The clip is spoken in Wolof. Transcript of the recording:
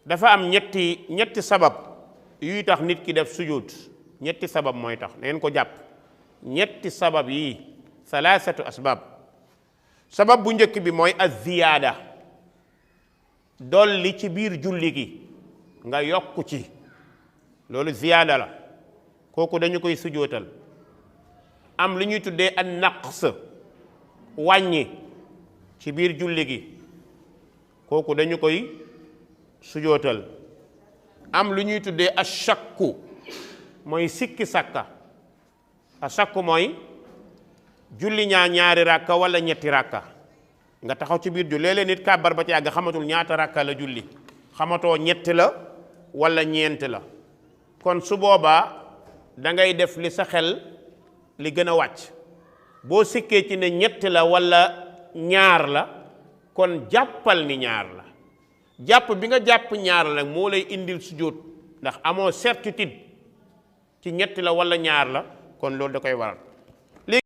dafa am ñetti sabab yuy tax nit ki def sujud. ñetti sabab mooy tax na ngeen ko jàpp. ñetti sabab yi salaasatu asbab. sabab bu njëkk bi mooy az-ziyaada, dolli ci biir julli gi nga yokku ci, loolu ziyaada la, kooku dañu koy sujootal. am lu ñuy tuddee an naqs, wàññi ci biir julli gi, kooku dañu koy sujootal. am lu ñuy tuddee ashakku, mooy sikki sàkka. ashakku mooy julli ñaari ràkka wala ñetti ràkka nga taxaw ci biir julli, léeg-léeg nit kàbbar ba ci yàgg xamatul ñaata ràkka la julli, xamatoo ñetti la wala ñeent la. kon su boobaa da ngay def li sa xel li gën a wàcc. boo sikkee ci ne ñett la wala ñaar la, kon jàppal ni ñaar la. jàpp bi nga jàpp ñaar la nag moo lay indil sujjóot, ndax amoo certitude ci ñett la wala ñaar la, kon loolu da koy waral.